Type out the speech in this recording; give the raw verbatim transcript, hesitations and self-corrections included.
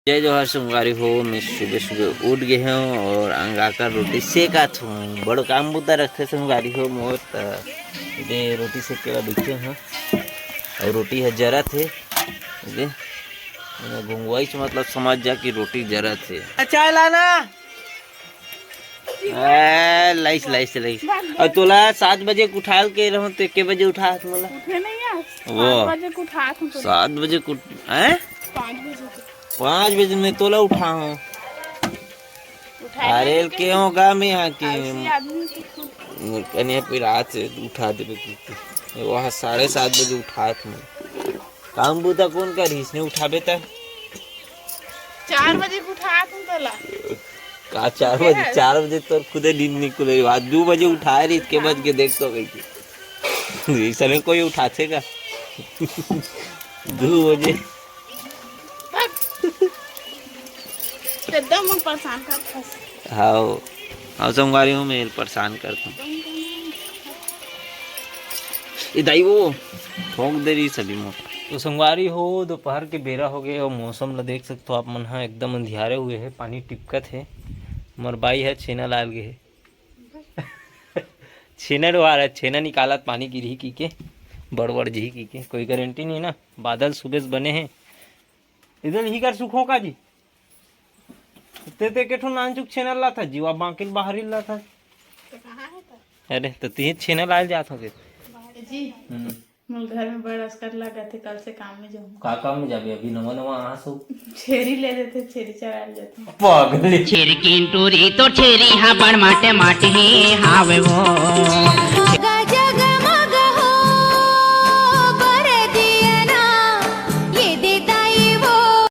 जय जोहार संगवारी हो, मैं सुबह सुबह उठ गे हंव अउ अंगाकर रोटी सेकत हंव। बड़ो काम बुता रखथे संगवारी हो मोर, त एदे रोटी सेके ला बइठे हंव अउ रोटी ह जरत हे। एदे, एमा घुंघवाइच मतलब समझ जा कि रोटी जरत हे। चाय लाना। ए, लाइस, लाइस, लाइस। अउ तोला सात बजे के उठाल के रहूं, त के बजे उठात मोला? उठे नहीं यार। वो। सात बजे के उठात हंव तोला। सात बजे के उठ-, हैं? पाँच बजे के। पाँच बजे में तोला उठाहूं। उठाए अरे, नहीं के होगा मैं यहाँ की? ऐसी आदमी की खुद। कन्या पे रात से उठा देबे की। वो साढ़े सात बजे उठात हंव। काम बुता कोन करिस, नहीं उठाबे त? चार बजे के उठात हंव तोला। का चार बजे? चार बजे तोर खुदे नींद नइ खुले। आज दू बजे उठाए रहिस, के बज के देख तो कहिके। अइसने कोई उठाथे का? दू बजे। एकदम परेशान करत हस। हाव, हाव संगवारी हो, मैं परेशान करत हंव। ए दाई वो ठोक दे रहिस अभी मोर। तो संगवारी हो, दोपहर के बेरा हो गे अउ मौसम ला देख सकथो आप मन ह, एकदम अंधियारे हुए हे, पानी टिपकत हे। मोर बाई ह छेना लाय ल गे हे। छेना डोहार हे, छेना निकालत पानी गिरही कहिके, बड़ बड़ जही कहिके, कोई गारंटी नहीं ना। बादल सुबह से बने हे। इधर ही कर सुखो का जी। ते, ते के ठो नानचुक छेना लाथस जी, वा बाकी ल बाहरी लाथस। तो कहाँ हे तो? अरे, तो तिही छेना लाय ल जात होगे। जी, हम्म। मोर घर में बड़ असकट लागत हे, कल से काम में जाहूं। का काम में जाबे? अभी नवा नवा आस हो। छेरी ले देथे, छेरी चराय ल जाथे। पागल। छेरी किंटूरी तो छेरी हा बड़ माटे माटे हावे वो।